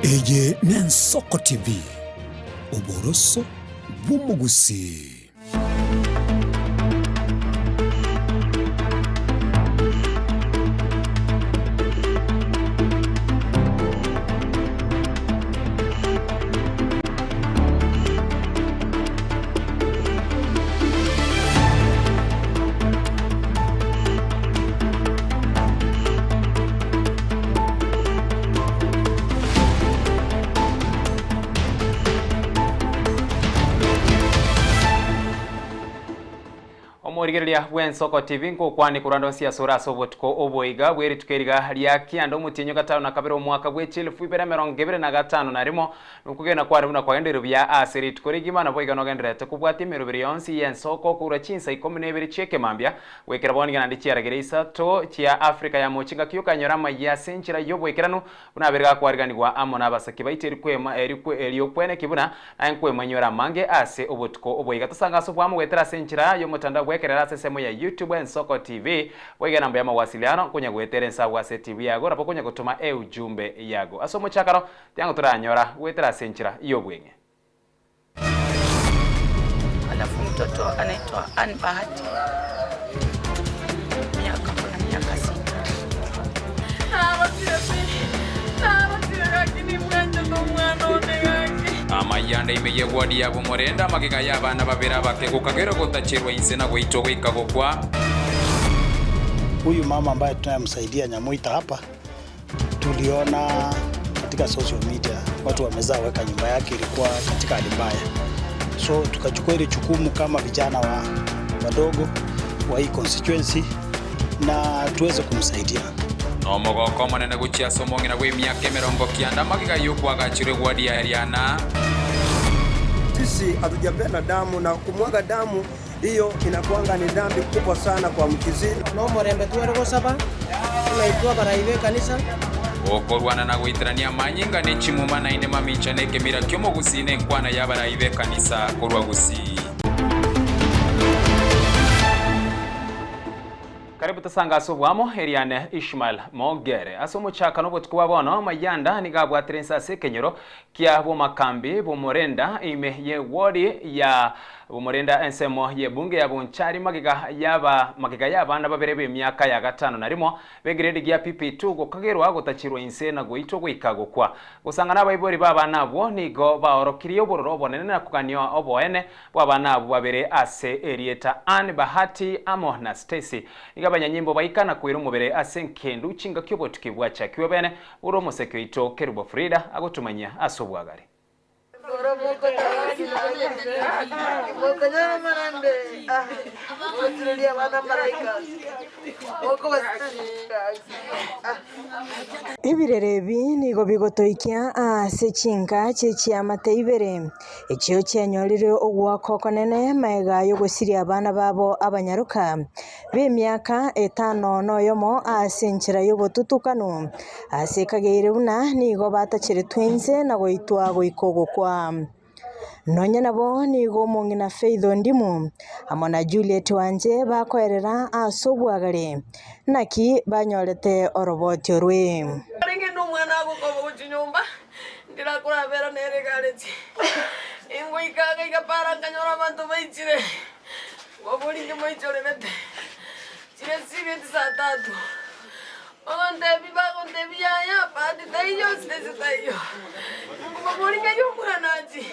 Eye n'Ensoko TV, oboroso bw'omogusii. Omorigereria bw'Ensoko TV nkokwane korwa ande onsi asore ase obotuko oboiga bwe rituko eriga ria kianda omotienyi o gatano na kabere omwaka bwe chielfu ibere emerongo ebere na gatano na rimo Nokogena kware buna kwagendereire buya ase rituko rigima, naboigo nogendererete kobwatia emeroberi yonsi y'ensoko korwa chinsa ikomi na ibere chi'ekemambia goikera bono iga naende chiaragera isato chia Afrika ya mochie ngaki okanyora amayia ase enchera y'oboikeranu buna abere gakwariganigwa amo nabasake baito eriokweneki buna naye nkwemanyora amange ase obotuko obo iga. Tosange ase oboamo goetera ase enchera y'omotandao bw'ekerero ase ensemo ya YouTube Ensoko TV Boigo enamba y'amawasiliano nkonya goetera ense agwo ase TV yago nabo okonya gotoma eujumbe yago ase omochakano Tiango toranyora goetera ase enchera y'obweng'e. Alafu mtoto anaitwa Ann Bahati miaka kuna miaka sita. Narotire pi, narotire gaki nimwanchete omwana one gaki. Amayanda ime y'ewodi ya Bomorenda amagega y'abana babere abake gokagera ogotacherwa inse na goitwa goika gokwa. Huyu mama ambaye tunayemsaidia Nyamuita hapa Tuliona katika social media watu wamezaa weka nyumba yake ilikuwa katika hali mbaya, so tukachukua ile jukumu kama vijana wa wadogo wa hii constituency na tuweze kumsaidia. Nomogoko omonene gochia ase omong'ina bw'emiaka emerongo kianda magega y'okwagachirwa egwadi ya Eriana. Sisi hatujapenda damu na kumwaga damu Hiyo inakuanga ni dhambi kubwa sana kwa Mkisii. Nomorembe tware gosaba, buna intwe abarai b'ekanisa. Okorwana na goitanania amanyinga ne chimuma naende mamincha na ekemira ki'omogusii na enkwana y'abarai b'ekanisa korwa Gusii. Karibu tosange ase oboamo, Eriane Ishmael Mogere. Ase omochakano obotuko bwa bono, amayanda nigo abwatire inse ase ekenyoro kia Bomakambi Bomorenda ime ye ward ya Bomorenda ensemo y'ebunge ya Bonchari magega yaba magega y'abana babere b'emiaka ya gatano na rimo b'egrade gia PP2 gokagerwa gotachirwa inse na goitwa goika gokwa. Gosangana abaibori b'abana abwo nigo baorokirie obororo obonene na kogania oboene bw'abana abwo babere ase erieta Ann Bahati amo na Stacy. Nigo abanyanyimbo baika na koira omobere ase enkendu chingaki obotuki bwachakigwe bene Buna omoseke oito Kerubo Frida agotumanyia ase obwagare. Ebirero ebi nigo bigotoikia ase chinka chie chiamate ibere, echio chianyorire ogoaka okonene magega y'ogosiria abana babo abanyaroka b'emiaka etano noyomo ase enchera y'obotutukanu, ase ekageire buna nigo batacheretwe inse na goitwa goika ogokwa. Nonya nabo nigo omong'ina Faith Ondimu amo na Juliet Wanje bakoerera ase obwagare, naki banyorete oroboti orwe. Arenge nomwana agokoba gochia nyomba, ndirakorabera nere egareti. Ingoika agaiga para nkanyora abanto baichire. Ngoboria moichorerete chire chibeti saa tatu, bagontebia bagontebia yaya bahati taiyo sitesi taiyo, nkobaboria ng'ai omwana achie,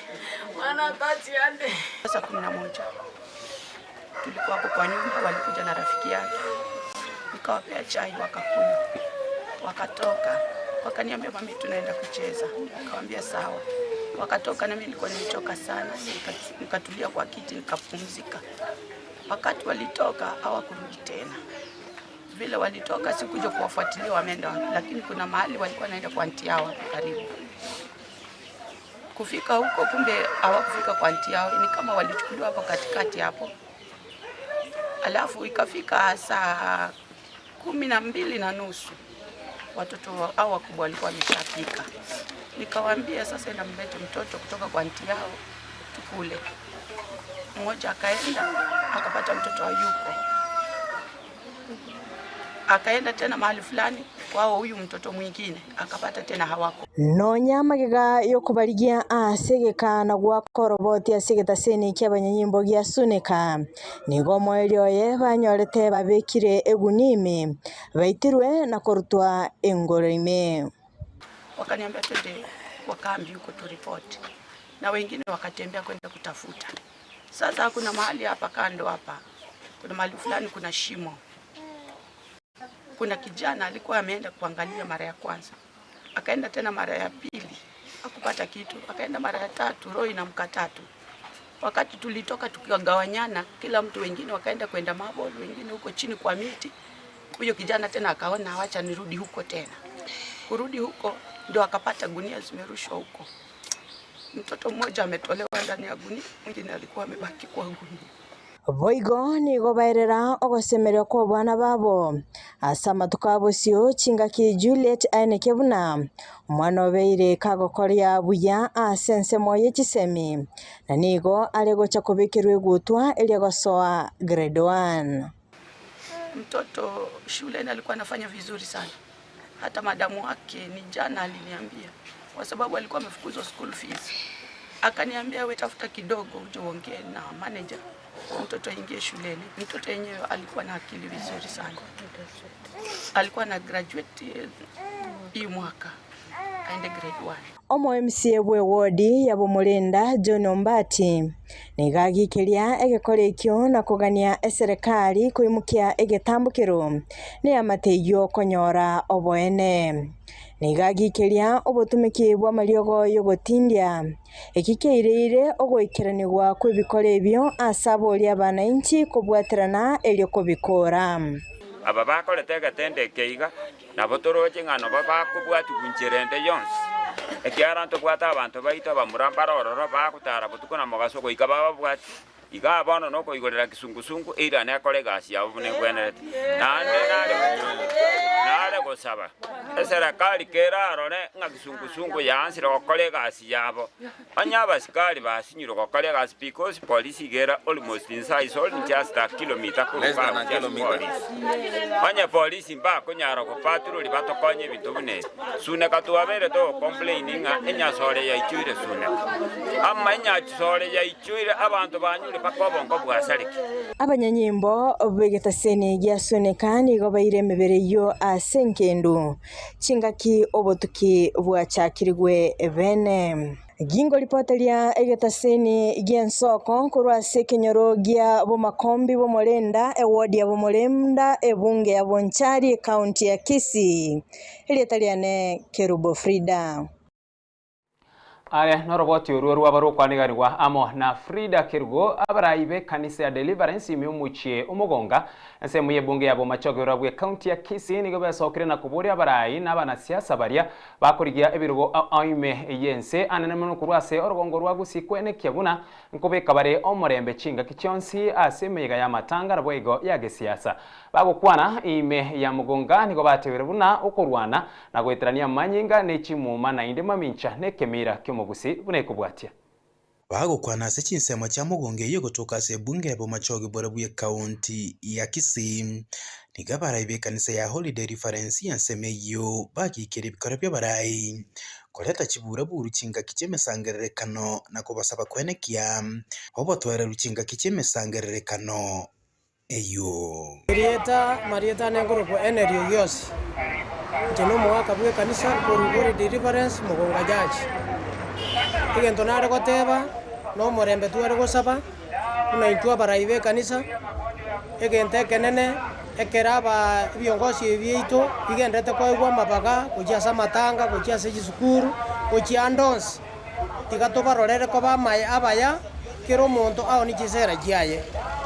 mwana atachia ande. Saa kumi na moja tulikuwa hapo kwa nyumba, walikuja na rafiki yake, nikawapea chai wakakunywa, wakatoka wakaniambia, mami, tunaenda kucheza. Nikawambia sawa. Wakatoka na mimi nilikuwa nimechoka sana, nikatulia kwa kiti nikapumzika. Wakati walitoka hawakurudi tena. Vile walitoka sikuja kuwafuatilia wameenda wapi, lakini kuna mahali walikuwa naenda kwa anti yao hapo karibu. Kufika huko, kumbe hawakufika kwa anti yao, ni kama walichukuliwa hapo katikati hapo. Alafu ikafika saa 12:30 watoto hao wakubwa walikuwa wameshafika. Nikawaambia sasa, enda mlete mtoto kutoka kwa anti yao tukule. Mmoja akaenda akapata mtoto hayuko. Akaenda tena mahali fulani kwao huyu mtoto mwingine akapata tena hawako. Nonya amagega y'okobarigia ase egeka na goaka oroboti ase egetaseni ki'abanyanyimbo gia Suneka, nigo omoerio oye banyorete babekire egunia ime, baitirwe na korutwa engoro ime. Wakaniambia twende kwa kambi huko turipoti, na wengine wakatembea kwenda kutafuta. Sasa kuna mahali hapa kando hapa, kuna mahali fulani kuna shimo, kuna kijana alikuwa ameenda kuangalia mara ya kwanza, akaenda tena mara ya pili hakupata kitu, akaenda mara ya tatu, roho inamkataa tu. Wakati tulitoka tukagawanyana, kila mtu, wengine wakaenda kwenda mabol, wengine huko chini kwa miti. Huyo kijana tena akaona wacha nirudi huko tena. Kurudi huko ndio akapata gunia zimerushwa huko. Mtoto mmoja ametolewa ndani ya gunia, mwingine alikuwa amebaki kwa gunia. Boigo nigo baerera ogosemeria kw'obwana babo ase amatuko a bosio chingaki Juliet aeneke buna omwana obeire kagokoria buya ase ensemo ye chisemi na nigo are gocha kobekerwa egutwa eria gosoa grade one. Mtoto shuleni alikuwa anafanya vizuri sana, hata madamu wake ni jana aliniambia, kwa sababu alikuwa amefukuzwa school fees, akaniambia we tafuta kidogo uje uongee na manager mtoto aingie shuleni. Mtoto yenyewe alikuwa na akili vizuri sana, alikuwa na graduate hii mwaka aende grade 1. Omo MCA bwe wodi ya Bomorinda John Ombati nigo agikeria egekora ekio na kogania eserekari koimokia egetambokero neamate eyio okonyora oboene. Nigo agikeria obotumeki bw'amariogo y'ogotindia eki keireire ogoikeranigwa kw'ebikora ebio ase aboria abanainchi kobwaterana erio kobikora. Aba bakorete egetendo eke iga, nabo toroche ng'a nabo bakobwatigwa inchera ende yonsi, ekiagera ntobwate abanto baito abamura mbare ororo bagotara botuko na mogaso goika bababwatie. Igaa bono nokoigorera kisungusungu eira nekore egasi yabo buna egwenerete. Naende nare nare gosaba eserekari kerarore ng'a kisungusungu yaansire gokora egasi yabo, onye abasikari basinyirwe gokora egasi because polisi iga ere almost inse is only just a kilometer korwa Less than a just kilometer. polisi. Onye polisi mbakonyara gopatroli batokonye ebinto buna ebi, Suneka twabeire togocomplain ng'a enyasore yaichoire Suneka. Ama enyasore yaichoire abanto banyure mpaka obongo bwasareke. Abanyanyimbo b'egetaseni gia Suneka nigo baire emebere eyio ase engendu chingaki obotuki bwachakirigwe bene. Gingo ripoteria egetaseni gi'ensoko korwa ase ekenyoro gia Bomakombi Bomorenda, ewodi ya Bomorenda, ebunge ya Bonchari, ecounty ya Kisii. Erieta riane Kerubo Frida. Are noroboti orwo rwaba rokwaniganigwa amo na Frida Kerubo, abarai b'ekanisa ya Deliverance ime omochie Omogonga, ensemo y'ebunge ya Bomachoge bw'ecounty ya Kisii nigo besokire na koboria abarai na abanasiasa baria bakorigia ebirogo ime y'ense anene mono korwa ase orogongo rwa Gusii kwenekia buna nkobeka bare omorembe chingaki chionsi ase emeyega y'amatanga naboigo ya gesiasa. Bagokwana ime ya Mugonga nigo batebire buna okorwana na goeterania amanyinga ne chimuma naende mamincha na ekemira ki'omogusii buna ekobwatia. Bagokwana ase chinsemo chia mogongo eyio egotoka ase ebunge ya Bomachoge bore bw'ecounty ya Kisii, nigo abarai b'ekanisa ya Holy Deliverance y'ensemo eyio bagiikeire ebikoro bi'abarai koreta chiburaburu chingaki chi'emesangererekano na kobasaba kwenekia obotoereru chingaki chi'emesangererekano eyio. Erieta Marieta ane nkorokwa Henry Ogiosi. Inche nomogaka bw'ekanisa korwa Holy Deliverance Mogonga Church. Egento nare goteba, nomorembe tware gosaba, buna intwe abarai b'ekanisa, egento ekenene ekero aba ebiongosi ebi biaito bigenderete koegwa amabaga gochia ase amatanga, gochia ase chisukuru, gochia ande onsi. Tiga tobarorere koba amaye abaya, kera omonto aonie chinsera chiaye.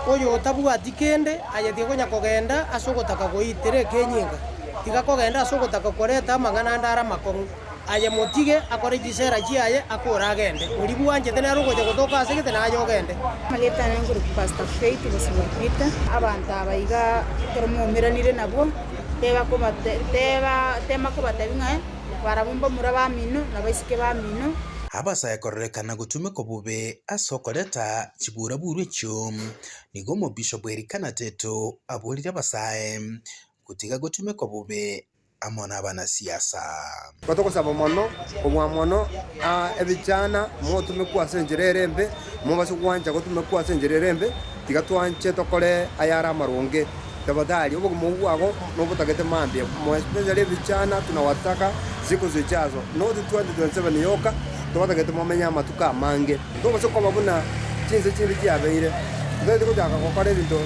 Oyo otabwati kende, aye tiga konya kogenda ase ogotaka goitera ekenyinga, tiga kogenda ase ogotaka koreta amang'ana ande are amakong'u. Aye motige akore chinsera chiaye, akore agende. Oria bwanchete nere ogocha gotoka ase gete, naye ogende. Amarieta ane nkorokwa Pastor Faith Bosibori Peter. Abanto aba iga ekero mwaumeranire nabwo, teba kobate teba tema kobatebia ng'a Barabwo mbamura bamino, na baiseke bamino. Abasae kororekana gotumekwa bobe ase okoreta chiburaburu echio, nigo omobishop Elikana Teto aborire abasae. gotiga gotumekwa bobe amo nabanasiasa. Igo togosaba mono, kobua mono ebichana motumekwe ase enchera ere embe, mobase gwancha gotumekwa ase enchera ere embe, tiga twanche tokore ayare amaronge. Tafadhali, obogima obwo bwago nobotagete mambia, more especially ebichana tunawataka siku zijazo, not 2027 yoka, tobatagete momenye amatuko amange. Tobase koba buna chinse chinde chiabeire, totagete gochaka gokora ebinto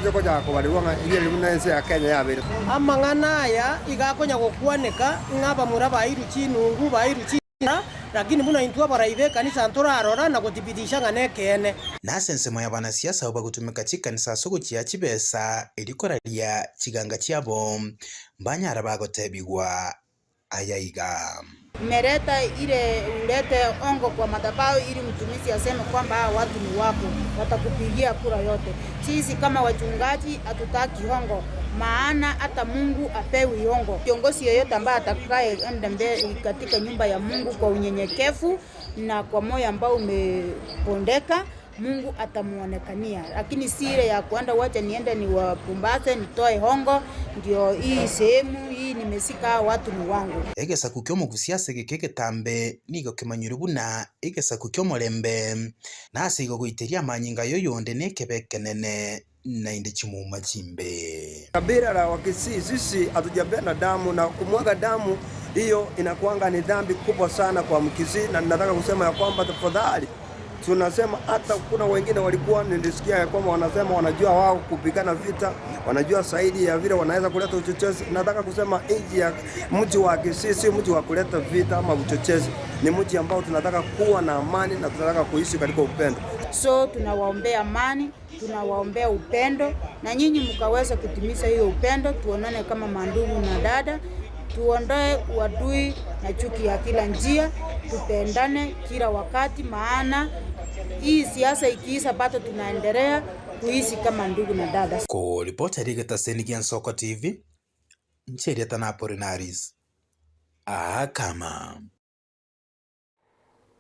tigochaka kobarerwa ng'a ebi eri buna ense ya Kenya yabeire. Amang'ana aya iga akonya gokwaneka, ng'a abamura bairwe chinungu, bairwe chinda, lakini buna intwe abarai b'ekanisa ntorarora na gothibitisha ng'a nekeene. Na ase ensemo y'abanasiasa abwo bagotumeka chikanisa ase ogochia chibesa erio koraria chiganga chiabo, mbanyara bagotebigwa aya iga. Mmeleta ile ulete hongo kwa madhabahu ili mtumishi aseme kwamba hawa watu ni wako, watakupigia kura yote. Sisi kama wachungaji hatutaki hongo, maana hata Mungu hapewi hongo. Kiongozi yeyote ambaye atakaye enda mbele katika nyumba ya Mungu kwa unyenyekevu na kwa moyo ambao umepondeka, Mungu atamuonekania, lakini si ile ya kuenda wacha niende niwapumbaze nitoe hongo, ndio hii sehemu hii nimesika watu ni wangu. Egesaku ki'omogusia ase egeka egetambe nigo kemanyirwe buna egesaku ki'omorembe, na ase igo goiteria amanyinga y'oyonde nekebe ekenene, naende chimuma chimbe. Kabila la Wakisii sisi hatujapenda damu na kumwaga damu hiyo inakuanga ni dhambi kubwa sana kwa Mkisii, na ninataka kusema ya kwamba tafadhali, tunasema hata kuna wengine walikuwa nilisikia ya kwamba wanasema wanajua wao kupigana vita, wanajua zaidi ya vile wanaweza kuleta uchochezi. Nataka kusema nchi ya mji wa Kisii si mji wa kuleta vita ama uchochezi, ni mji ambao tunataka kuwa na amani na tunataka kuishi katika upendo. So tunawaombea amani, tunawaombea upendo, na nyinyi mkaweza kutimiza hiyo upendo, tuonane kama mandugu na dada, tuondoe uadui na chuki ya kila njia, tupendane kila wakati, maana hii siasa ikiisha bado tunaendelea kuishi kama ndugu na dada. Koripota rigetaseni gia Nsoko TV, inche erieta na Apolinaris Akama.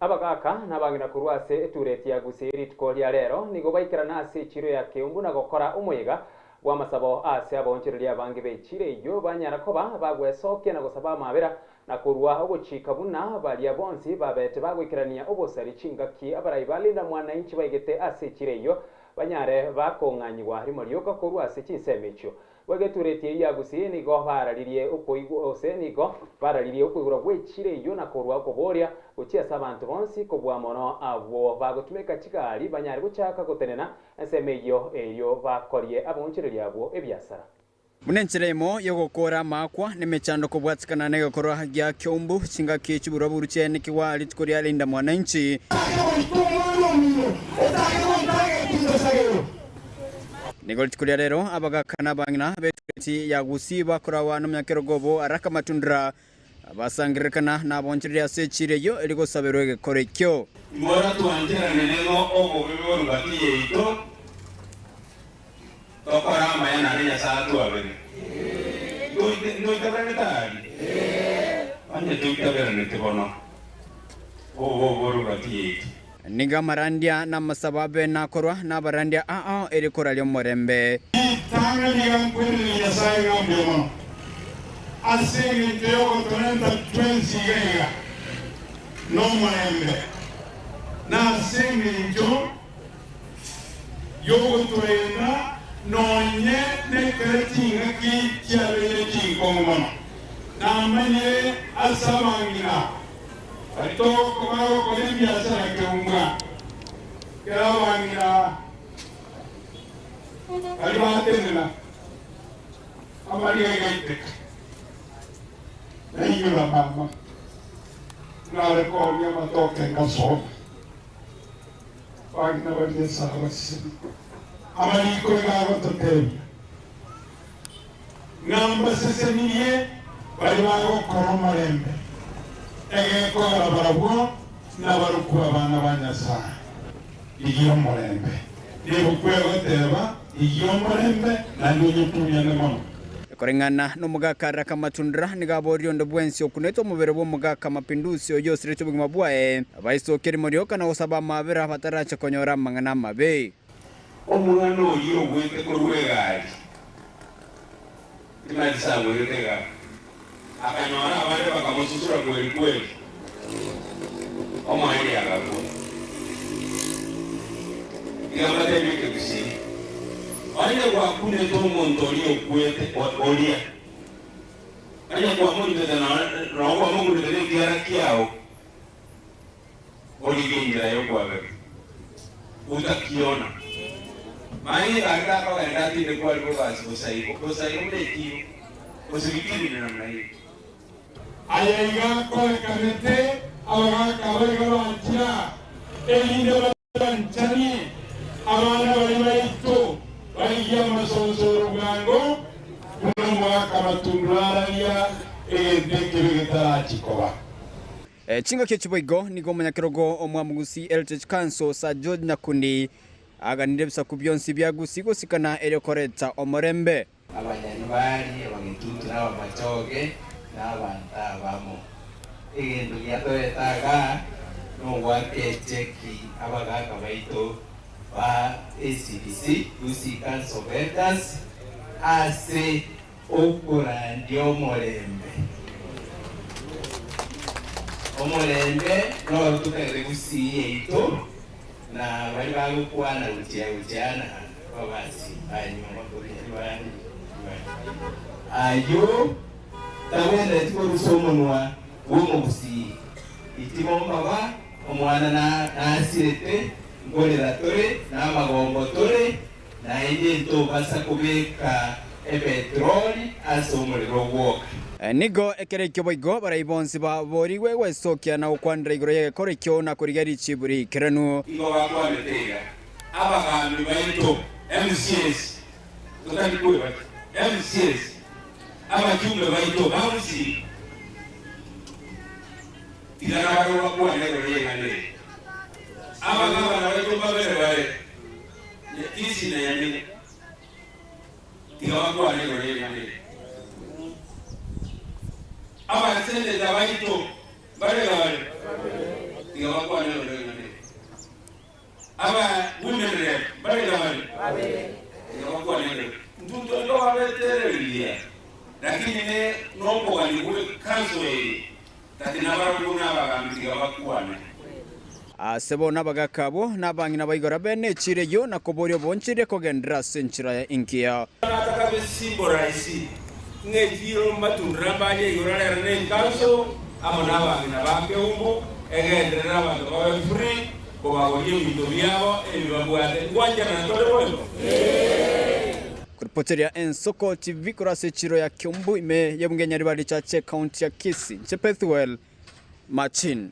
Abagaaka na abang'ina korwa ase etureti ya Gusii rituko ria rero nigo baikerana ase echiro ya Keumbu na gokora omoyega bw'amasabo ase abaonchoreria abange b'echiro eyio banyara koba bagwesokia na gosaba amabera na korua ogochika buna baria bonsi babete bagoikerania obosari chingaki abarai ba Linda Mwananchi baigete ase echiro eyio banyare bakong'anyigwa rimo rioka korwa ase chinsemo echio. Bw'egetureti eyio ya Gusii nigo bararirie okoigwa gose nigo bararirie okoigorwa gw'echira eyio na korua okoboria gochia ase abanto bonsi kobua mono abwo bagotumeka chigari banyare gochaka gotenena ensemo eyio erio bakorie abaonchoreria abwo ebiasara. Buna enchera emo y'ogokoora amaakwa nemechando kobwatikana negekorwa gia Kiumbu, chingaki chiburaburu chiaenekigwa rituko ria Linda Mwananchi. Nigo rituko ria rero abagaka na abang'ina b'etureti ya Gusii bakoragwa nomonyakerogo obo Araka Matundura basangererekana nabonchoreria ase echiira eyio eri gosaberwa egekoro ekio. Mbora twancherane ning'o obobe bore gati yaito, tokore amaya naende Nyasae atwabere. Ntoitaberanete aria? Onye toitaberaneti bono, obobe bore gati yaito. Nigo amarandia na amasabo abe nakorwa nabarandia ao eri koraria omorembe. Ritang'ani iga nkweneria Nyasae ng'a mbuya mono ase engencho y'ogotorenta twensi iga iga nomorembe, na ase engencho y'ogotorenda nonye nekero chingaki chiabeire chinkong'u mono. Namanyire ase abang'ina Baria togokobara gokora ebiasara keumwa, kera abang'ina baria batenena amariga igaiteka. Nainyora mama nare koonia amatoke ngasoma. Abang'ina baria Nyasae abasesenie. Amariko iga agototebia ng'a mbasesenirie baria bagokora omorembe, egekogera barabwo nabarokwe abana ba Nyasae. Rigia omorembe. Nebuku egoteba, Rigia omorembe, naende onyotunyane mono. Koreng'ana nomogaka Araka Matundura nigo aborie onde bwensi okunete omobere bw'omogaka Mapinduzi oyio osiretie obogima bwaye, baisokie rimo rioka na gosaba amaabera batarache konyora amang'ana amabe. Omwana oyio ogwete korwa egari. Timanyeti sagwerete iga. Akanyora abande bakamosusura kweri kweri, omoerio agakwa. Iga mbatebie ekegusii, onye gwakunete omonto oria okwete oria, onye kwamorutete nonya kwamokunete nekiara kiao, Origie enchera y'okwabera, otakiona. Manya egari takogenda atindekwe aria bobasi bosa igo, bosa igo buna ekiiro, gose bikirire namna hiyo. Aya iga akorekanete abagaaka aba iga banchia, erinde babanchanie abana baria baito barigie amasonsoro bwango, buna omogaka amatundura araria egento ekebe getarachie koba. Chingaki echi boigo nigo omonyakerogo omwamugusi Heritage Council Sir George Nyakundi aganire ebisaku bionsi bia Gusii gosikana erio koreta omorembe. Abanyaribari, abagetutu na abamachoge, na abanto abamo. Egento giatoreta igaa nogoaka echeki abagaaka baito ba ACDC, Gusii Council of Elders, ase Okorandia omorembe. Omorembe noro totagete gusii yaito na baria bagokwana gochia gochia na babasi banyuma koria ribari ayio tagwenereti korusia omonwa bw'omogusii. Itimo mbaba omwana nasirete nkorera tore na amagombo tore Naende ntobasa kobeka epetroli ase omorero ogwoka. Nigo ekero ekio boigo barai bonsi baboorigwe gwesokia na gokwanera igoro y'egekoro ekio na korigia richibu riikeranu. Igo bakwanete iga, Abagambi baito, MCAs, totari kwebachia, MCAs, abachumbe baito bonsi, tiga nabarabwo bakwane igoro y'eng'ana eye. Abagabana baito mbabere bare. Nyakisi na Yamini tiga bakwane igoro y'ring'ana eri. Abaseneta baito mbare bare, tiga bakwane igoro y'ring'ana eri. Aba women rep mbare bare, tiga bakwane igoro. Intwe ntobabetereria, lakini ne nokogania gwe council eye Gaki nabarabwo nabagambi tiga bakwane. Ase bono abagaaka abwo na abang'ina ba igoro abe nechiira eyio na koboria obonchereria kogenderera ase enchera engiya. Nataka besymbolize ng'a echiiro mbatundire mbaye igoro rero ne ecouncil amo na abang'ina ba Keumbu egenderere abanto babe free kobagoria ebinto biabo ebi babwate. Ngwancherana tore boigo? Koripoteria Ensoko TV korwa ase echiro ya Kiambu ime y'ebunge ya Nyaribari Church ekaunti ya Kisii. Inche Pethuel Machin.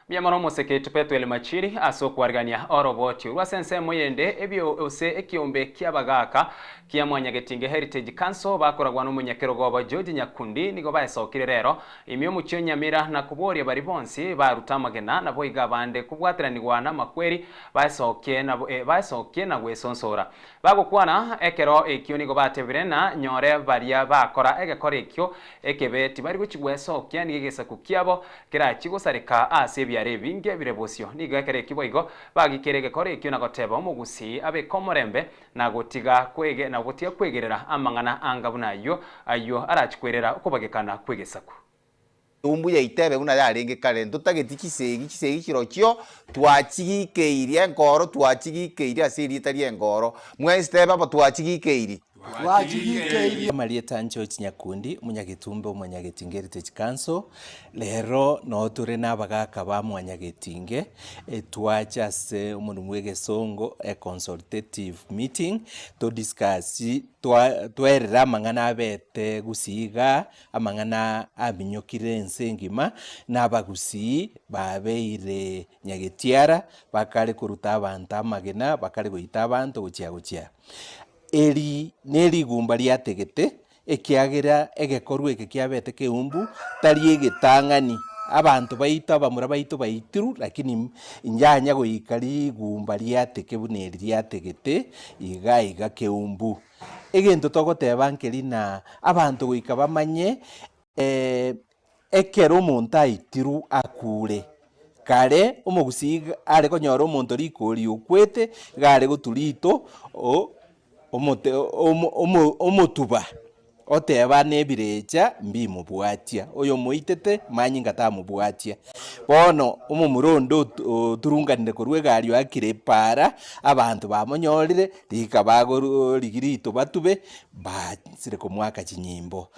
Mbuya mono omoseke Pethuel Machiri ase okwarigania oroboti orwo ase ensemo yende ebio ase ekiombe ki'abagaaka kia Mwanyagetinge Heritage Council bakoragwa n'omonyakerogo obo George Nyakundi nigo baesokire rero ime omochie o Nyamira na koboria baria bonsi baruta amagena naboigo abande kobwateranigwa namakweri baesokie baesokie na gwesonsora Bagokwana ekero ekio nigo batebire ng'a nyore baria bakora egekora ekio ekebe tibari gochia gwesokia, nigo egesaku kiabo kerachie gosareka ase ebiare ebinge bire bosio. Nigo ekero ekio boigo bagikera egekora ekio na goteba omogusii abeke omorembe na gotiga kwege na gotiga kwegerera amang'ana anga buna ayio, ayio arachie kwerera okobagekana kw'egesaku. Eumbu yaito ebe buna yarenge kare, ntotageti chisegi, chisegi chirochio twachigikeirie, enkoro twachigikeirie ase erieta ri'enkoro. Mwensi tebe abo twachigikeirie. Twachigikeirie. Amarieta George Nyakundi, Omonyagetumbe o Mwanyagetinge Heritage Council, Rero noo tore na abagaka ba Mwanyagetinge, twacha ase omonwe bwa egesongo e consultative meeting, to discuss twaerere amang'ana abete gusii igaa, Amang'ana aminyokire ense engima, na abagusii babeire nyagetiara, bakare koruta abanto amagena, bakare goita abanto gochia gochia. Eri nerigumba riategete, ekiagera egekorwa eke kiabete keumbu, tari egetang'ani. Abanto baito abamura baito baitirwe, lakini injanya goika rigumba riateke buna eri riategete iga iga keumbu. Egento togoteba nkeri na abanto goika bamanye ekero omonto aitirwe akure, kare omogusii iga are konyora omonto rikori okwete, iga are gotu rito o omote omo omo omotuba. Oteba nebirecha mbimobwatia, oyomoitete manyinga tamobwatia. Bono omomura onde oturunganire korwa egari oakire epaara, abanto bamonyorire, rika bagorigia rituba-tube, baanchire komoaka chinyimbo.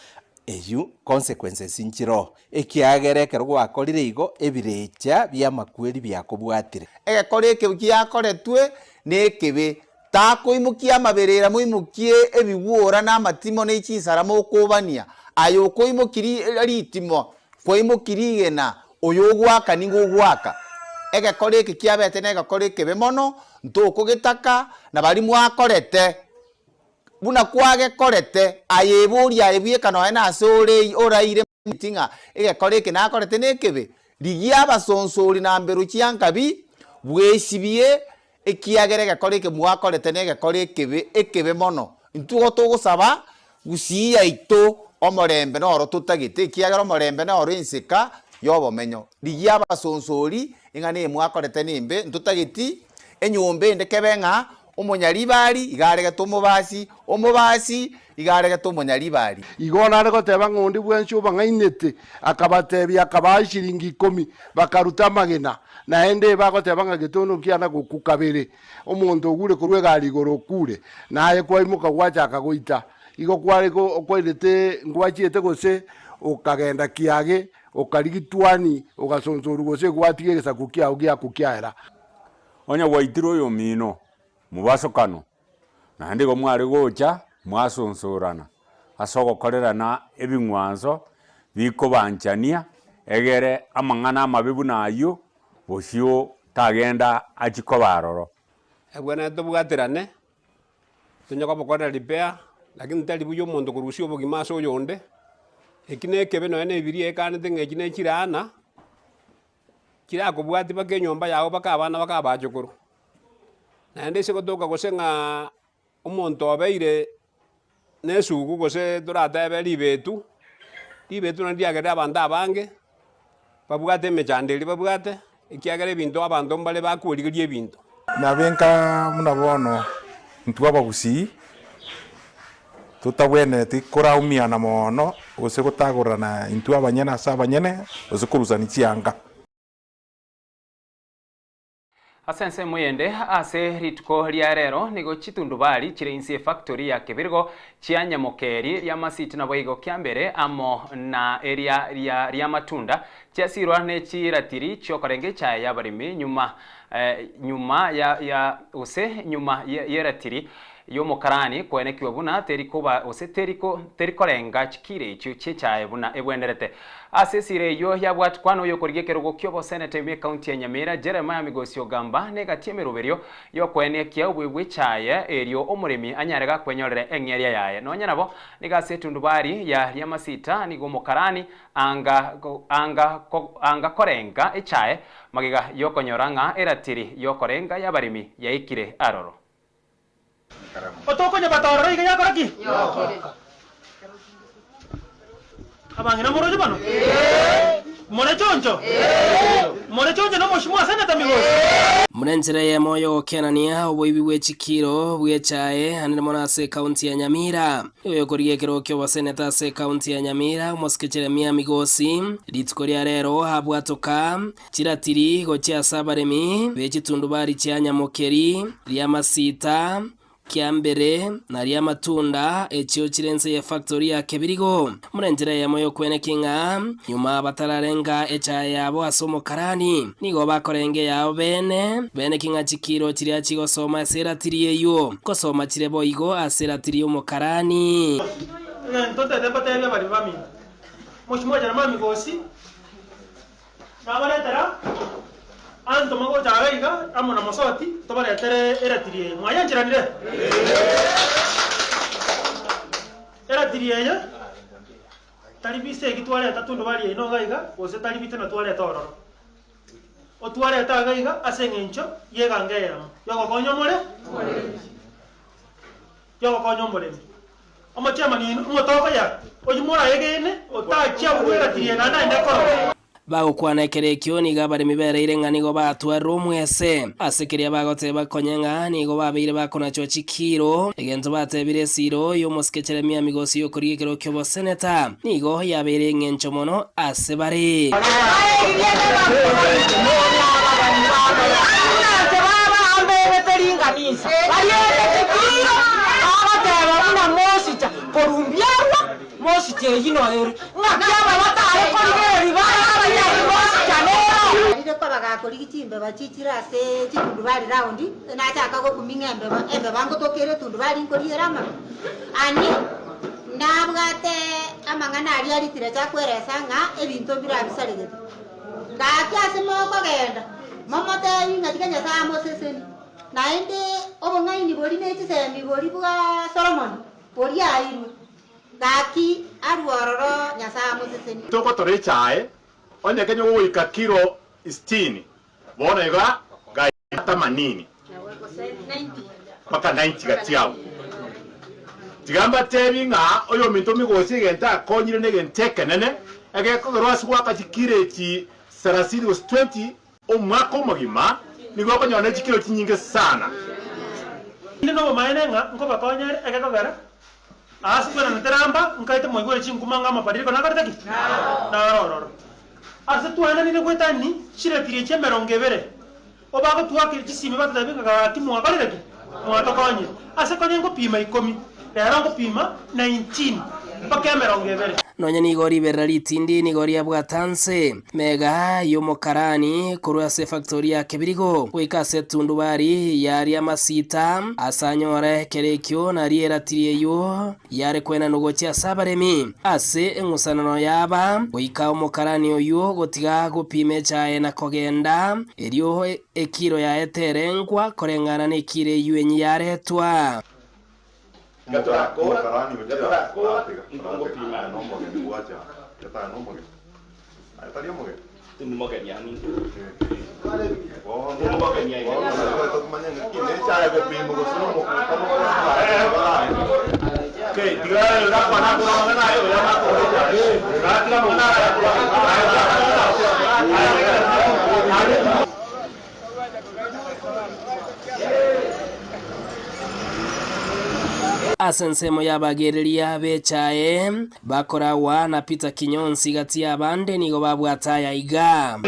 Eyio consequences nchiroo, ekiagera ekero gwakorire igo, ebirecha bi'amakweri biakobwatire. Egekora eke giakoretwe nekebe, Takoimokia amaberera moimokie ebigwora na amatimo ne chinsara mokobania. Aye okoimokia ritimo, kwaimokia rigena, oyo ogoaka nigo ogoaka. Egekora eke kiabete negekora ekebe mono, ntokogetaka, na baria mwakorete buna kwagekorete, aye eboria aye bweka nonya nase ore oraire Omanyeti ng'a egekora eke nakorete nekebe? Rigia abasonsori na mbero chiankabi, bwesibie, ekiagera egekora eke mwakorete negekora ekebe, ekebe mono. Intwe igo togosaba gusii yaito omorembe noro totagete, ekiagera omorembe noro enseka y'obomenyo. Rigia abasonsori, ing'ana eye mwakorete nembe, ntotageti enyomba ende kebe ng'a Omonyaribari iga aregete omobasi, omobasi iga aregete omonyaribari. Igo nare goteba ng'a onde bwensi obang'ainete, akabatebia, akabaa eshiringi ikomi, bakaruta amagena. Naende bagoteba ng'a getondo nkiana gokwa kabere, omonto ogure korwa egari igoro okure, naye kwaimoka gwachaka goita. Igo kware kwairete ngwachiete gose okagenda kiage, okarigia twani, ogasonsorwa gose gwatiga egesaku kiao giakwa kiaera. Onye gwaitirwe oyomino mobasokano, naende igo mware gocha mwasonsorana ase ogokorerana ebing'wanso bikobanchania, egere amang'ana amabe buna ayio bosio tagenda achie koba aroro. Ebwenerete tobwaterane, tonye kobokorera repair, lakini tari buya omonto korusia obogima ase oyonde, eki na ekebe nonya na ebibiria ekanete ng'a echi ne chiraana. Chirakobwatie mpaka enyomba yao mpaka abana mpaka abachokoro. Naende ase gotoka gose ng'a omonto obeire na esugu gose toratebe ribetu, ribetu nario riagerire abanto abange, babwate emechando eria babwate, ekiagera ebinto abanto mbare bakwerigeria ebinto. Nabe nka buna bono intwe abagusii totabwenereti koraumiana mono gose gotagorerana intwe abanyene ase abanyene gose korusania chianga. Ase ensemo eyende, ase rituko ria rero nigo chitundubari chire inse y'efactory ya Kebirigo chia Nyamokeri ri'amasiti naboigo kiambere amo na eria ria ri'amatunda chiasirwa ne chiratiri chiokorenga echae y'abaremi nyuma nyuma ya ya gose nyuma y'eratiri y'omokarani koenekiwa buna teri koba gose teri ko teri korenga chikiro echio chi'echae buna ebwenerete. Ase esira eyio yabwatikwa noyokorigia ekerogo ki'oboseneta ime ekaunti ya Nyamira Jeremiah Migosi Ogamba negati emeroberio y'okoenekia obuya bw'echae erio omoremi anyare gakwenyorera eng'eria yaye. Nonya nabo nigo ase etundubari ya Riamasita nigo omokarani anga anga anga korenga echae magega y'okonyora ng'a eratiri y'okorenga y'abaremi yaikire aroro. Otokonya ororo iga yakora ki? Abang'ina moroche bono? More choncho? More choncho na omoshimwa ase Seneta Migosi? Buna enchera eyemo y'ogokenania oboibi bwe chikiro bw'echae anene mono ase ekaunti ya Nyamira. Oyokorigia ekerogo ki'oboseneta ase ekaunti ya Nyamira, omosike Jeremia Migosi, rituko ria rero abwatoka chiratiri gochia ase abaremi be chitundubari chia Nyamokeri, ri'amasita, Kiambere, na ri'amatunda, echio chire inse y'efactori ya Kebirigo. Buna enchera eyemo y'okweneki ng'a nyuma batararenga echae yabo ase omokarani, nigo bakorenga eyabo bene, beneki ng'a chikiro chiria chigosoma ase eratiri eyio, nkosoma chire boigo ase eratiri y'omokarani. Egento ntete mbateebie abaremi baminto, mochie mwachana mamigosi. Nabaretera anto magocha iga iga amo na mosoti, tobaretere eratiri eye. Mwayancheranire? Eratiri eye tari bisa eki twareta tundubari yaino iga iga, gose tari bitena twareta ororo. Otwareta iga iga ase eng'encho y'eganga eyemo, yogokonya omore yogokonya omoremi. Omochie omonene, omotokoya, oyio moraegene, otachia bw'eratiri eye naende aende korora. Bagokwana ekero ekio nigo abaremi bereire ng'a nigo batwarire omwese ase keria bagoteba konya ng'a nigo babeire bakonachwa chikiiro. Egento batebire esiiro y'omosike Jeremia Migosi y'okorigia ekero ki'oboseneta nigo yabeire eng'encho mono ase bare. Mosicha eyio noere, ng'aki aba batare korigereria bare abanyagi mosicha nero. Arire koba gakorigia chimbeba chichire ase chitundubari round, nachaka gokuming'a embeba, embeba ngotoka ere etundubari nkoriera amabe. Ani nabwate amang'ana aria aritire chakweresa ng'a ebinto mbirabisaregete. Gaki ase mokogenda, momotebi ng'a tiga Nyasae amoseseni. Naende obong'aini boria ne chisemi boria bwa Solomoni, boria airwe. Gaki arue ororo Nyasae amosesenie. Togotora echae, onye kenya ogoika kilo sitini, bono iga gaika themanini mpaka 90 gati agwo. Tiga mbatebi ng'a oyominto migosi egento akonyire negento ekenene, egekogerwa ase goaka chikilo echi sarasini gose 20 Omwaka omogima nigo okonyora ne chikiro chinyinge sana. Inde nobomaene ng'a nkobakonya ere egekogera aase kwenanete ramba, nkaete moigwere chinkuma ng'a amabadiliko nakorete ki? Naro ororo. Ase twaenanire goetania chiretiri echi emerongo ebere, obagotuakire chisimi batotebie ng'a gaki mwakorire ki? Mwatokonyire. Ase konya ngopima ikomi, rero ngopima 19 mpaka 20. Nonya nigo riberera ritindi nigo riabwata nse mega y'omokarani korwa ase efactori ya Kebirigo goika ase etundubari yaria amasita ase anyore ekero ekio nario eratiri eyio yare kwenanwa gochia ase abaremi ase eng'usanano yaba goika omokarani oyio gotiga gopima echaye na kogenda erio Ekiro yaye terengwa koreng'ana nekiro eyio enyi yaretwa. Ase ensemo y'abagereria b'echae, bakoragwa na Peter Kinyonsi gati y'abande nigo babwate aya iga.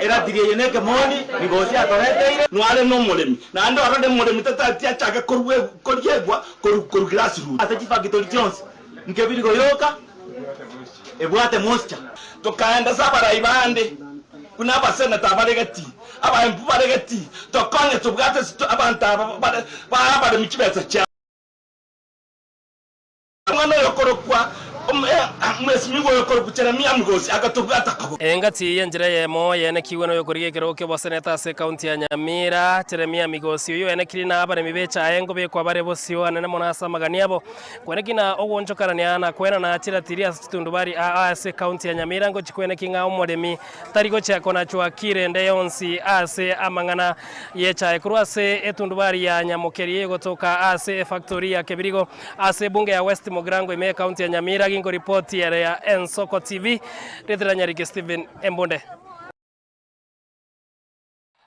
Eratiri eye nekemoni, Migosi atoreteire. Noare nomoremi, naende orore moremi tatati achake koriegwa korwa grassroots. Ase chifakitori chionsi nkebiri goyoka ebwate moisture. Tokaenda ase abarai bande, buna abaseneta bare gati, abaembu bare gati, tokonye tobwate abanto aba bare bae abaremi chibesa chiabo. Omwana oyokorokwa Omwesimigwa oyokorokwa Jeremia Migosi agatobwata koboko. Engati y'enchera eyemo yenekigwe noyokorigia ekerogo ki'oboseneta ase ekaunti ya Nyamira, Jeremia Migosi. Oyio oenekiri na abaremi b'echae nkobekwa bare bosio anene mono ase amagani abo. Kweneki na ogwonchokanania na kwenana chiratiri ase chitundubari aa ase ekaunti ya Nyamira ngochi kweneki ng'a omoremi tari gochia konachwa kire ende yonsi ase amang'ana y'echae korwa ase etundubari ya Nyamokeri egotoka ase efactori ya Kebirigo ase ebunge ya West Mugirango ime y'ekaunti ya Nyamira ginkoripoti ere ya Ensoko TV Ritira Nyariki Stephen Embunde.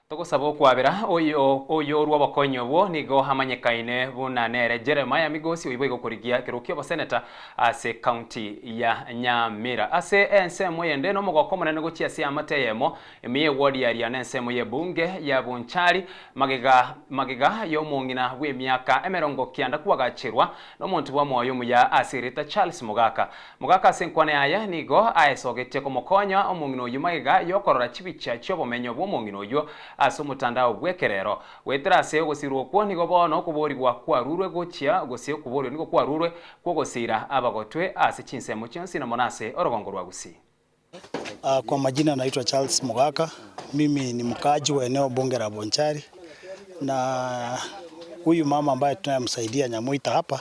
Togosaba okwabera oyo oyorwa obokonyi obwo nigo amanyekaine buna nere Jeremiah Migosi oyio boigo okorigia ekerogo ki'oboseneta ase county ya Nyamira. Ase ensemo eyende nomogoko omonene gochia ase eamate eyemo ime y'eward ya Riana ensemo y'ebunge ya Bonchari magega magega y'omong'ina bw'emiaka emerongo kianda kwagacherwa nomonto bw'omoyo omuya ase erieta Charles Mogaka. Mogaka ase enkwana yaye nigo aesogetie komokonya omong'ina oyio magega y'okorora chibicha chi'obomenyo bw'omong'ina oyio ase omotandao bw'ekerero. Goetera ase ogosirwa okwo nigo bono okoboorigwa kwarurwe gochia gose okoboorigwa nigo kwarurwe kw'ogosiira abagotwe ase chinsemo chionsi na mono ase orogongo rwa Gusii. Kwa majina naitwa Charles Mogaka, mimi ni mkaaji wa eneo bunge la Bonchari na huyu mama ambaye tunayemsaidia Nyamuita hapa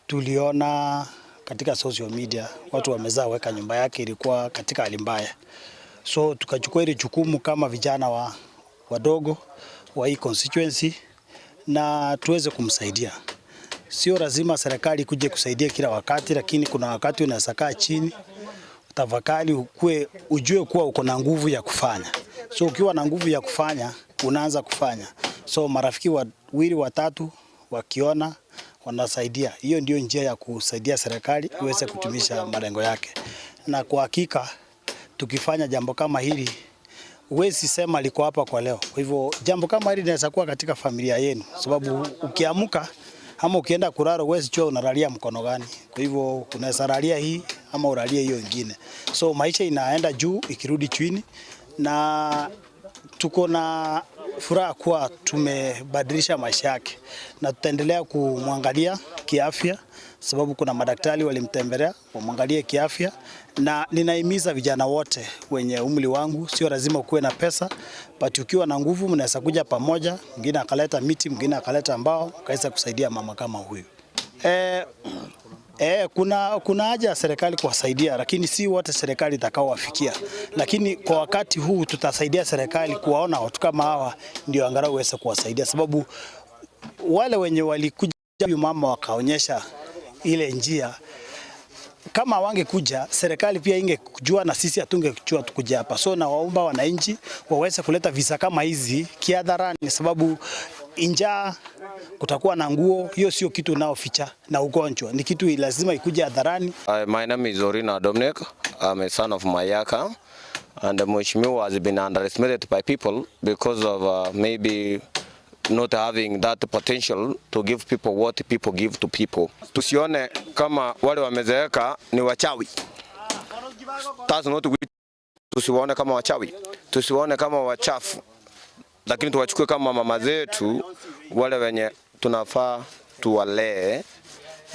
tuliona katika social media watu wamezaa weka nyumba yake ilikuwa katika hali mbaya, so tukachukua ile jukumu kama vijana wa wadogo wa hii constituency na tuweze kumsaidia. Sio lazima serikali kuje kusaidia kila wakati, lakini kuna wakati unaweza kaa chini Tafakari ukue, ujue kuwa uko na nguvu ya kufanya. So ukiwa na nguvu ya kufanya, unaanza kufanya. So marafiki wawili watatu wakiona wanasaidia. Hiyo ndio njia ya kusaidia serikali iweze kutimisha malengo yake. Na kwa hakika tukifanya jambo kama hili huwezi sema liko hapa kwa leo. Kwa hivyo jambo kama hili linaweza kuwa katika familia yenu, sababu ukiamka ama ukienda kulala huwezi jua unalalia mkono gani. Kwa hivyo unaweza lalia hii ama ulalie hiyo ingine. So maisha inaenda juu ikirudi chini, na tuko na furaha kuwa tumebadilisha maisha yake, na tutaendelea kumwangalia kiafya, sababu kuna madaktari walimtembelea wamwangalie kiafya, na ninahimiza vijana wote wenye umri wangu, sio lazima ukuwe na pesa, but ukiwa na nguvu mnaweza kuja pamoja, mwingine akaleta miti, mwingine akaleta mbao, ukaweza kusaidia mama kama huyu. Eh, kuna haja ya serikali kuwasaidia, lakini si wote serikali itakaowafikia. Lakini kwa wakati huu tutasaidia serikali kuwaona watu kama hawa ndio angalau uweze kuwasaidia, sababu wale wenye walikuja huyu mama wakaonyesha ile njia, kama wangekuja serikali pia ingejua na sisi hatungejua tukuja hapa. So nawaomba wananchi waweze kuleta visa kama hizi kihadharani, sababu njaa kutakuwa na nguo, hiyo sio kitu unaoficha, na ugonjwa ni kitu lazima ikuje hadharani. My name is Orina Dominic. I'm a son of Mayaka, and Mheshimiwa has been underestimated by people because of maybe not having that potential to give people what people give to people. Tusione kama wale wamezeeka ni wachawi. That's not we. Tusiwaone kama wachawi, tusiwaone kama wachafu, lakini tuwachukue kama mama zetu wale wenye tunafaa tuwalee,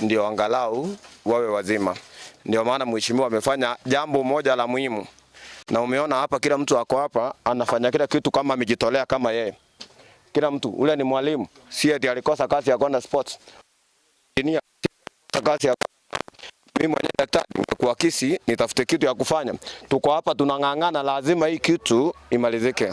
ndio angalau wawe wazima. Ndio maana mheshimiwa amefanya jambo moja la muhimu, na umeona hapa kila mtu ako hapa anafanya kila kitu kama amejitolea kama yeye. Kila mtu ule ni mwalimu, si eti alikosa kazi ya kwenda sports. Engineer, kazi ya mimi mwenyewe daktari ningekuakisi nitafute kitu ya kufanya. Tuko hapa tunang'ang'ana, lazima hii kitu imalizike.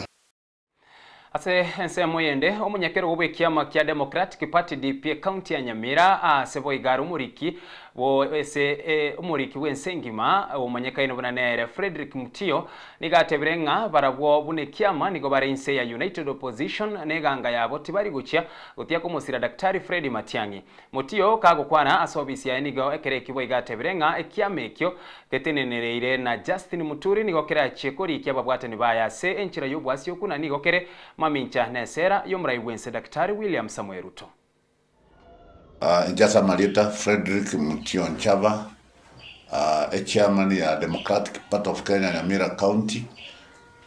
Ase ensemo yende omunyakero w'ekiama kia Democratic Party DP county ya Nyamira ase boigara omoriki wo ese omoriki w'ensengima omanyekaine buna nere Frederick Mutio nigatebire ng'a barabwo buna ekiama nigo bare inse ya United Opposition neganga yabo tibari gochia gotia komosira Daktari Fred Matiang'i. Mutio kagokwana ase obisi yaye nigo ekere eki boigatebire ng'a ekiama ekio getenenereire na Justin Muturi nigo kerachie korikia ababwatani baya ase enchera y'obwasi okuna nigo kere mamincha nesera y'omurai bwense Daktari William Samoei Ruto. Njasa Marieta Frederick Mutio Nchava, a chairman ya Democratic Party of Kenya Nyamira County,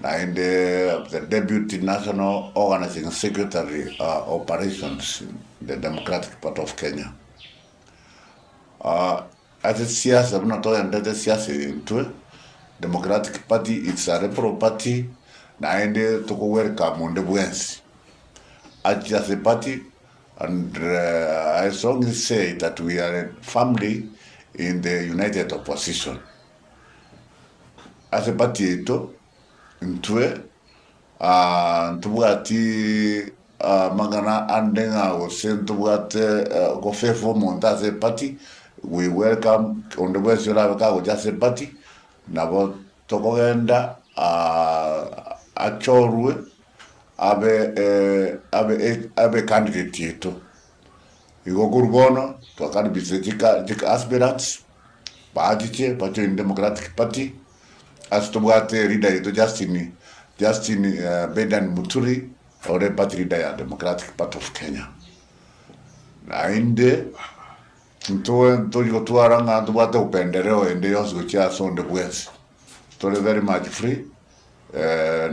and the Deputy National Organizing Secretary Operations in the Democratic Party of Kenya. Ate siasa mnatoya ndete siasa intwe Democratic Party it's a rebel party naende tuko welcome ndi bwensi. As a party, and I strongly say that we are a family in the united opposition. As a party ito ntwe ntubwati mangana andenga gose ntubwate gofefo omonto ase party. We welcome onde bwensi orabe kagocha ase party nabo tokogenda achorwe abe abe candidate yetu. Igo kurbono twakaribise chika chika aspirants bachiche bacho in Democratic Party as tubwate leader yetu Justin Bedan Muturi ore party leader ya Democratic Party of Kenya. Na inde ntoe ntoyo twaranga tubwate upendereo ende yose gochia sonde bwensi. Tore very much free.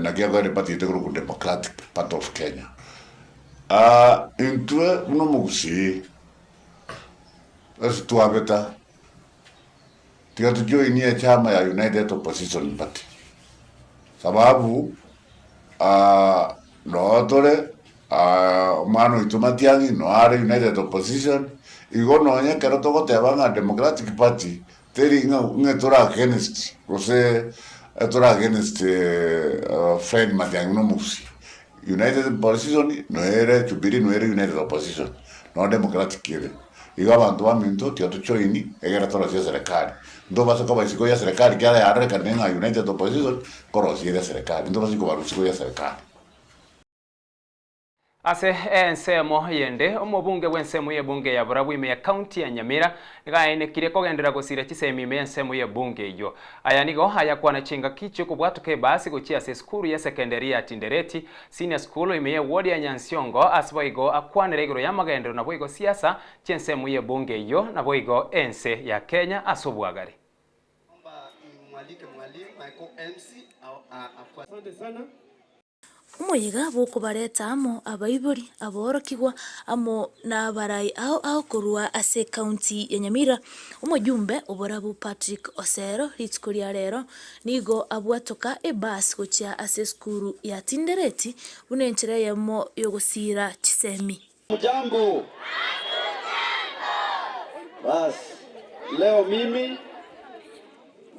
Na kiago party yetu ku Democratic Party of Kenya. Intwe muno mugusi ase twabeta tiga tujoinie chama ya United Opposition Party sababu no tore omwana oito Matiang'i no are United Opposition igo nonye ekero togoteba ng'a Democratic Party teri ng'a tore against gose tore against Fred Matiang'i no mugusi. United Opposition no ere Jubilee no ere United Opposition no Democratic ere. Igo abanto baminto tiga tojoini egere torosie eserekari. Ntobase koba isiko ya eserekari ekiagera yarorekanire ng'a united opposition nkorosia ere eserekari, ntobase kobarwa isiko ya eserekari. Ase ensemo yende, omobunge bw'ensemo y'ebunge ya Burabwo ime ya county ya Nyamira nigo aenekire kogenderera gosira chisemi ime y'ensemo y'ebunge eyio. Aya nigo ayakwana chingaki chi'okobwatoka ebasi gochia ase esukuru ya sekenderi ya Tindereti Senior School ime y'eward ya Nyansiongo ase boigo akwanera igoro y'amagenderero naboigo siasa chi'ensemo y'ebunge eyio naboigo ense ya Kenya ase obwagare. Omoyega bw'okobareta amo abaibori, aborokigwa, amo nabarai ao ao korwa ase ekaunti ya Nyamira. Omojumbe oborabu Patrick Osero rituko ria rero nigo abwatoka ebus gochia ase esukuru ya Tindereti buna enchera eyemo yogosiira chisemi. Hamjambo? Basi, leo mimi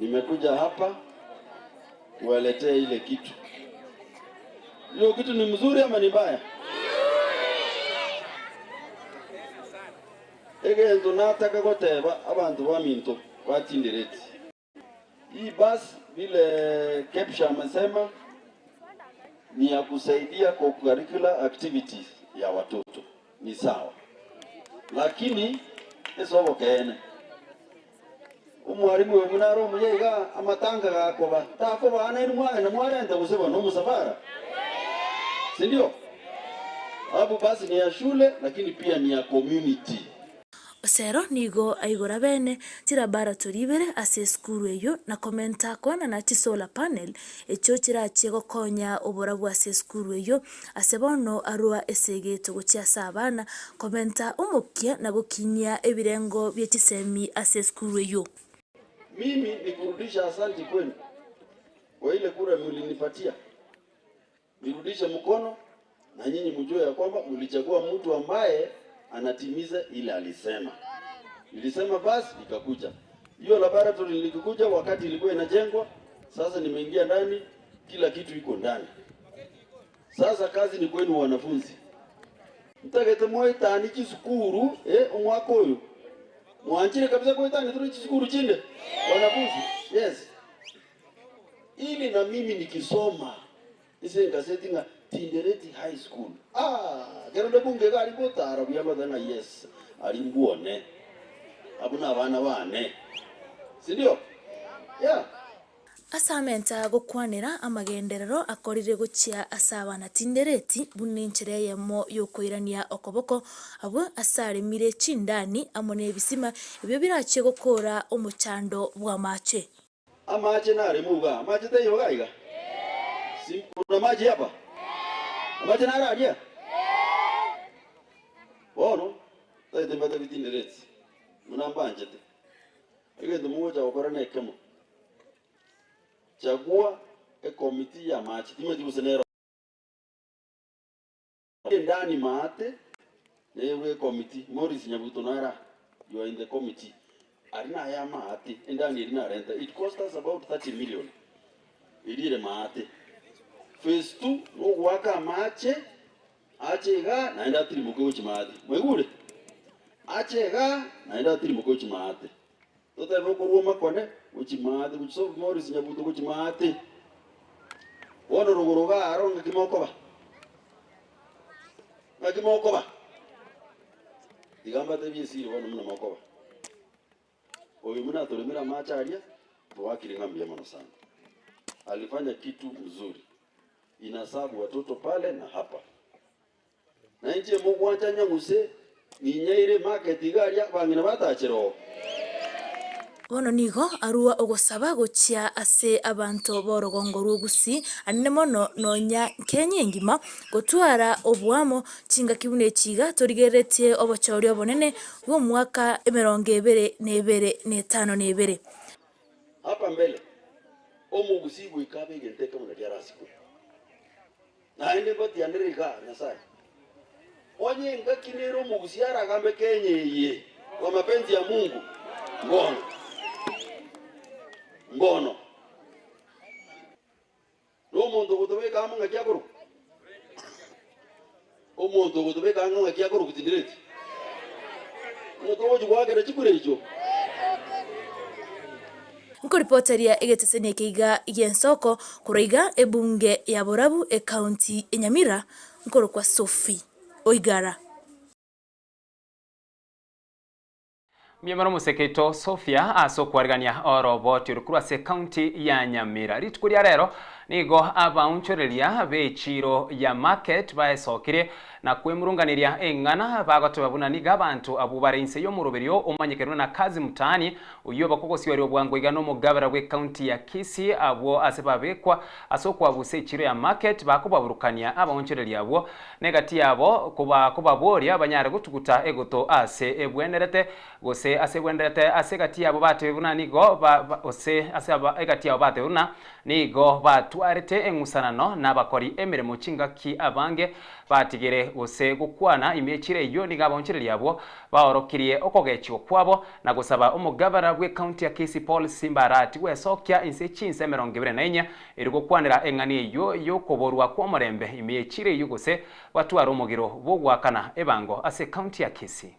nimekuja hapa kuwaletea ile kitu. Hiyo kitu ni mzuri ama ni mbaya? Egento nataka goteba abanto baminto batindereti. Hii basi vile Kepsha amesema ni ya kusaidia kwa curricular activities ya watoto ni sawa, lakini esobokeene omwarimu oyo buna are omuya iga amatanga gakoba takoba nainwe mwagenda mwarenta gose bono omusafara si ndio? Hapo basi ni ya shule lakini pia ni ya community. Osero nigo aigora bene chilaboratory ibere ase esukuru eyio na komenta koenana chisolar panel echio chirachie gokonya oborabu ase esukuru eyio ase bono arwa esegeto gochia ase abana komenta omokia na gokinia ebirengo bie chisemi ase esukuru eyio. Mimi ni kurudisha asanti kwenu kwa ile kura mlinipatia, nirudishe mkono na nyinyi mjue ya kwamba mlichagua mtu ambaye anatimiza ile alisema. Nilisema basi ikakuja. Hiyo laboratory nilikuja wakati ilikuwa inajengwa, sasa nimeingia ndani, kila kitu iko ndani. Sasa kazi ni kwenu wanafunzi. Mtagete mwaitani chisukuru eh, omwaka oyo mwanchire kabisa kwaitani turi chisukuru chinde wanafunzi yes, ili na mimi nikisoma ise ngaseti nga Tindereti High School ah kero ndebunge gari gotara buya nga yes ari mbuone abo na abana bane si ndio yeah. Ase amenta gokwanera amagenderero akorire gochia ase abana Tindereti buna enchera eyemo y'okoirania okoboko abwo ase aremire chindani amo na ebisima ebio birachie gokora omochando bw'amache. Amache naremo igaa, amache taiyo igaa iga? Si kuna maji hapa? Amache naro aria? Bono tagete mbate bitindereti buna mbanchete. Egento mogocha gokora nekemo, chagua ecommittee y'amache, timanyeti gose nero Endani maate neyebwe ecommittee, Morris Nyabuto nara you are in the committee, aria naye amaate, endani eria narenta it cost us about 30 million eria ere maate. Phase 2 nogoaka amache ache igaa naende atirimoke gochia maate, mwaigure? Ache igaa naende atirimoke gochia maate. Totebe okorwa omakone gochia maate gochia sobo Morris Nyabuto gochia maate. Bono rogoro igaa aro ng'aki mokoba? Ng'aki mokoba? Tiga mbatebie esiri bono buna mokoba. Oyo buna atoremire amache aria, twakire ng'a mbuya mono sana. Alifanya kitu mzuri. Inasabu watoto pale na hapa. Na inche mogwancha nyang'use, ninyaire market iga aria abang'ina batachere oo. Bono nigo arua ogosaba gochia ase abanto b'orogongo rw'Ogusii, anene mono nonya Kenya engima, gotwara oboamo chingaki buna echi iga torigereretie obochori obonene bw'omwaka emerongo ebere na ebere na etano na ebere. Hapa mbele, omogusii goika abe egento ekemo nario arasikwe. Naende mbatianere iga, Nyasae, onye engaki nere omogusii aragambe Kenya eye kwa mapenzi ya Mungu, mbono, mbono. Nomonto ogotobeka amo ng'aki akorokwa? Omonto ogotobeka ang'e ng'aki akorokwa tindireti? Onye togochia goakera chikura echio. Nkoripoteria egeteseni eke iga gi'ensoko korwa iga ebunge ya Borabu ekaunti ya Nyamira nkorokwa Sophie Oigara. Mbuya omosekeito Sophia ase okwarigania oroboti oro korwa ase ekaunti ya Nyamira. Rituko ria rero nigo abaonchoreria b'echiro ya market baesokirie na kwemurunganeria eng'ana bagoteba buna nigo abanto abwo bare inse y'omoroberio omanyekanwe na Kazi Mtaani oyio bakogosioria bwango iga nomogabera bw'ekaunti ya Kisii abwo ase babekwa ase okwabusa echiro ya market bakobaburukania abaonchoreria abwo Negati yabo kobaboria banyare gotuguta egoto ase ebwenerete, gose ase ebwenerete ase egati yabo batebe buna nigo gose ase egati yabo batebe buna nigo batwarete eng'usanano nabakori emeremo chingaki abange batigire gose gokwana ime echiro eyio nigo abaonchoreria abwo baorokirie okogechigwa kwabo na gosaba omogabana bw'ecounty ya Kisii Paul Simba Arati gwesokia inse chinsa 24 Erio gokwanera eng'ana eyio y'okoborwa kw'omorembe ime y'echiro eyio gose batware omogiro bw'ogoakana ebango ase ekaunti ya Kisii.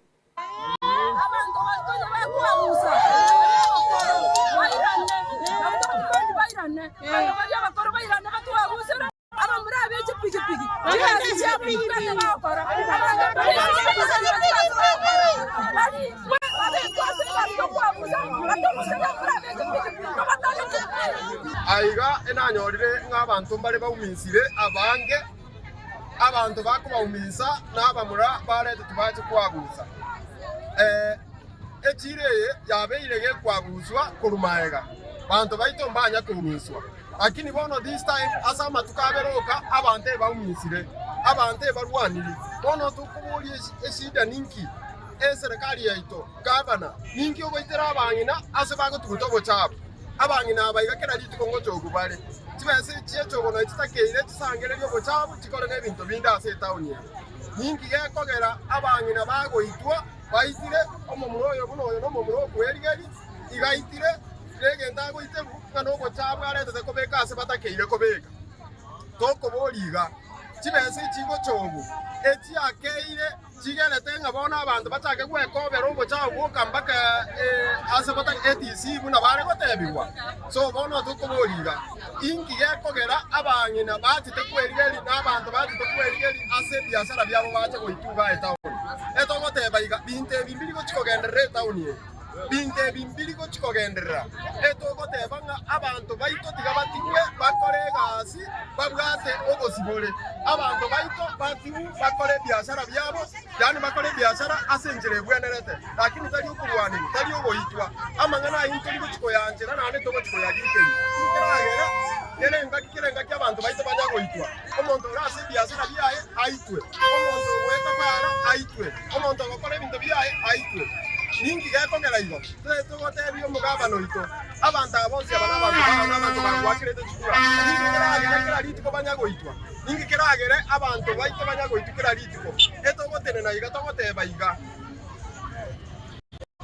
Aiga enanyorire ng'a abanto mbare bauminsire abange, abanto bakobauminsa na abamura baretwe bache koagusa. Echiro eye yabeire gekoaguswa korwa magega, banto baito mbanya kouminswa. Lakini bono this time ase amatuko abere oka abanto ebauminsire, abanto ebarwaniri. Bono tokoboria eshida ninki? Eserekari yaito, gavana, ninki ogoitera abang'ina ase bagotuguta obochafu? Abang'ina aba iga kera rituko ngochogu bare. Chibesa echi chi'echogo naye chitakeire chisangererie obochafu chikore nebinto binde ase etaoni eye. Ninki gekogera abang'ina bagoitwa baitire omomura oyo buna oyo nomomura okwerigeria, iga aitire negento agoiterwa ng'a nobochafu aretete kobeka ase batakeire kobeka? Tokoboria iga, chibesa echi chigochogu echiakeire Chigerete ng'a bono abanto bachake gwekobera obochafu bwoka mpaka ase batari ATC buna bare gotebigwa. So bono tokoboria iga, inki gekogera abang'ina bachete kwerigeria na abanto bachete kwerigeria ase ebiasara biabo bache goituga etaoni? Etogoteba iga, binto ebi mbiri gochi kogenderera etaoni eye. Binto ebi mbiri gochi kogenderera. Etogoteba ng'a abanto baito tiga batigwe bakore egasi babwate obosibore. Abanto baito batigwe bakore ebiasara biabo, yaani bakore ebiasara ase enchera ebwenerete, lakini tari okorwanigwa, tari ogoitwa. Amang'ana ayio ntori gochi koyanchera naende togochi koyagikeria. Nkeragera kera engaki kera engaki abanto baito banya goitwa. Omonto ore ase ebiasara biaye aitwe, omonto ogoeta para aitwe, omonto ogokora ebinto biaye aitwe. Ninki gekogera igo? Togotebia omogabana oito, Abanto aba bonsi aba nabanto bao, nabanto bagoakerete chikura. Ninki keragere kera rituko banya goitwa? Ninki keragere abanto baito banya goitwa kera rituko? Etogotenena iga togoteba iga,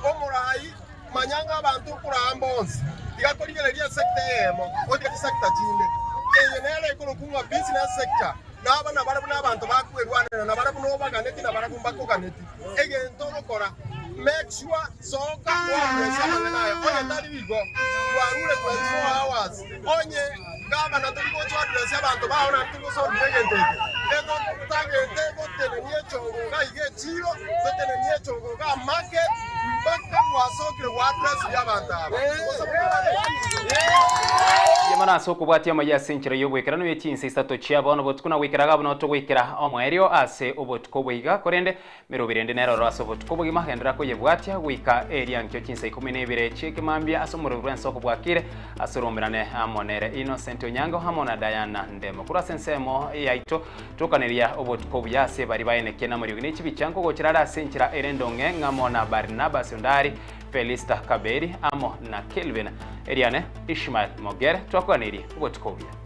Omorai, manya ng'a abanto okoraa mbonsi, tiga korigereria esector eyemo, otige chisector chinde. Eye nere ekorokwa ng'a business sector, na aba nabarabwo nabanto bakwerwanerera, nabarabwo nobaganeti, nabarabwo mbakoganeti. Egento ogokora, make sure soka oaddress amang'ana aya, onye tari igo, twarure 24 hours, onye gavana tori gocha oaddress abanto bao naende tori gosolve egento eke, etotagete gotenenia echongo iga iga echiro, totenenie echongo iga market, mpaka gwasokire gwaadressirie abanto aba. Mbuya ase okobwatia amaya ase enchera y'oboikeranu ye chinsa isato chia bono botuko na goikera iga buna togoikera omoerio ase obotuko oboiga, korende Meroberi ende neroro ase obotuko obogima, genderera koyebwatia goika eria nkio chinsa ikomi na ibere chi'ekemambia ase omorero bw'ensoko bwakire ase oromerane amo nere Innocent Onyango amo na Diana Ndemo. Korwa ase ensemo yaito tokaneria obotuko obuya ase baria baenekie namariogi ne chibicha nkogochera are ase enchera ere endong'e ng'amo na Barnabas Ondari, Felista Kaberi amo na Kelvin Eriane Ishmael Mogere twakoganeirie obotuko obuya.